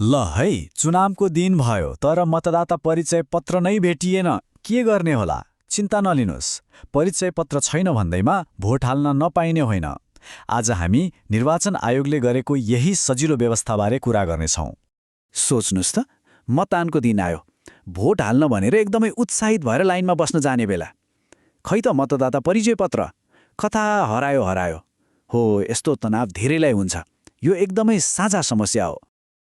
ल है, चुनावको दिन भयो तर मतदाता परिचय पत्र नै भेटिएन। के गर्ने होला? चिन्ता नलिनुहोस्, परिचय पत्र छैन भन्दैमा भोट हाल्न नपाइने होइन। आज हामी निर्वाचन आयोगले गरेको यही सजिलो व्यवस्थाबारे कुरा गर्नेछौँ। सोच्नुहोस् त, मतदानको दिन आयो, भोट हाल्न भनेर एकदमै उत्साहित भएर लाइनमा बस्न जाने बेला खै त मतदाता परिचय पत्र कता हरायो हरायो। हो, यस्तो तनाव धेरैलाई हुन्छ। यो एकदमै साझा समस्या हो।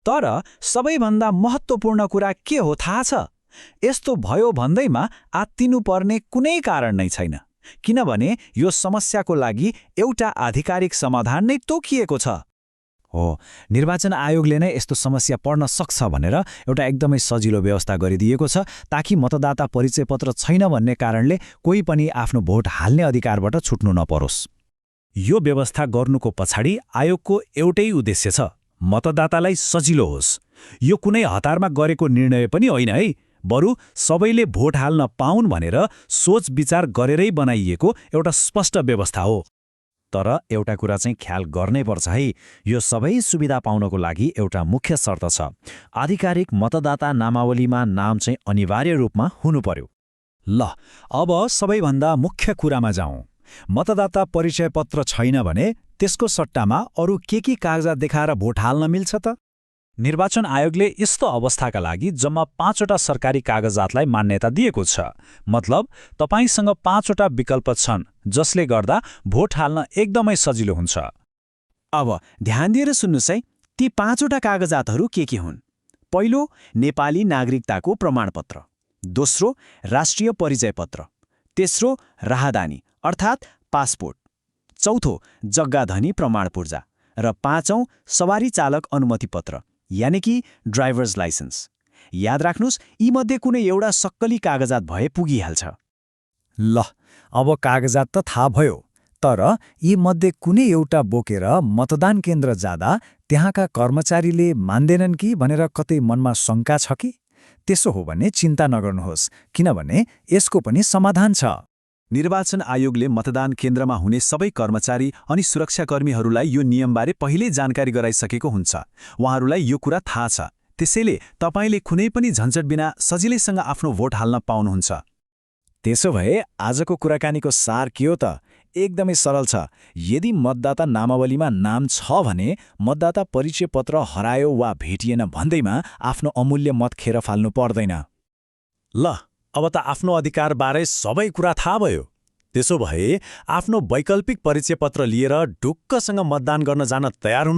तर सबैभन्दा महत्त्वपूर्ण कुरा के हो थाहा छ? यस्तो भयो भन्दैमा आत्तिनुपर्ने कुनै कारण नै छैन, किनभने यो समस्याको लागि एउटा आधिकारिक समाधान नै तोकिएको छ। हो, निर्वाचन आयोगले नै यस्तो समस्या पर्न सक्छ भनेर एउटा एकदमै सजिलो व्यवस्था गरिदिएको छ, ताकि मतदाता परिचय पत्र छैन भन्ने कारणले कोही पनि आफ्नो भोट हाल्ने अधिकारबाट छुट्नु नपरोस्। यो व्यवस्था गर्नुको पछाडि आयोगको एउटै उद्देश्य छ, मतदातालाई सजिलो होस्। यो कुनै हतारमा गरेको निर्णय पनि होइन है, बरु सबैले भोट हाल्न पाउन् भनेर सोच विचार गरेरै बनाइएको एउटा स्पष्ट व्यवस्था हो। तर एउटा कुरा चाहिँ ख्याल गर्नै पर्छ है, यो सबै सुविधा पाउनको लागि एउटा मुख्य शर्त छ। आधिकारिक मतदाता नामावलीमा नाम चाहिँ अनिवार्य रूपमा हुनु पर्यो। ल, अब सबैभन्दा मुख्य कुरामा जाउँ। मतदाता परिचय पत्र छैन भने त्यसको सट्टामा अरू के कागजात देखाएर भोट हाल्न मिल्छ त? निर्वाचन आयोगले यस्तो अवस्थाका लागि जम्मा 5वटा सरकारी कागजातलाई मान्यता दिएको छ। मतलब तपाईसँग 5वटा विकल्प छन्, जसले गर्दा भोट हाल्न एकदमै सजिलो हुन्छ। अब ध्यान दिएर सुन्नुहोस् है, ती 5वटा कागजातहरू के हुन्? पहिलो, नेपाली नागरिकताको प्रमाणपत्र। दोस्रो, राष्ट्रिय परिचय पत्र। तेस्रो, राहदानी अर्थात् पासपोर्ट। चौथो, जग्गाधनी प्रमाणपूर्जा। र पाँचौं, सवारी चालक अनुमति पत्र, यानि कि ड्राइभर्स लाइसेन्स। याद राख्नुहोस्, यीमध्ये कुनै एउटा सक्कली कागजात भए पुगिहाल्छ। ल, अब कागजात त थाहा भयो, तर यी मध्ये कुनै एउटा बोकेर मतदान केन्द्र जाँदा त्यहाँका कर्मचारीले मान्दैनन् कि भनेर कतै मनमा शङ्का छ कि? त्यसो हो भने चिन्ता नगर्नुहोस्, किनभने यसको पनि समाधान छ। निर्वाचन आयोगले मतदान केन्द्रमा हुने सबै कर्मचारी अनि सुरक्षाकर्मीहरूलाई यो नियमबारे पहिल्यै जानकारी गराइसकेको हुन्छ। उहाँहरूलाई यो कुरा थाहा छ, त्यसैले तपाईँले कुनै पनि झन्झट बिना सजिलैसँग आफ्नो भोट हाल्न पाउनुहुन्छ। त्यसो भए आजको कुराकानीको सार के हो त? एकदमै सरल छ। यदि मतदाता नामावलीमा नाम छ भने मतदाता परिचय पत्र हरायो वा भेटिएन भन्दैमा आफ्नो अमूल्य मत खेर फाल्नु पर्दैन। ल, अब त आफ्नो अधिकारबारे सबै कुरा थाहा भयो। त्यसो भए आफ्नो वैकल्पिक परिचय पत्र लिएर ढुक्कसँग मतदान गर्न जान तयार हुनु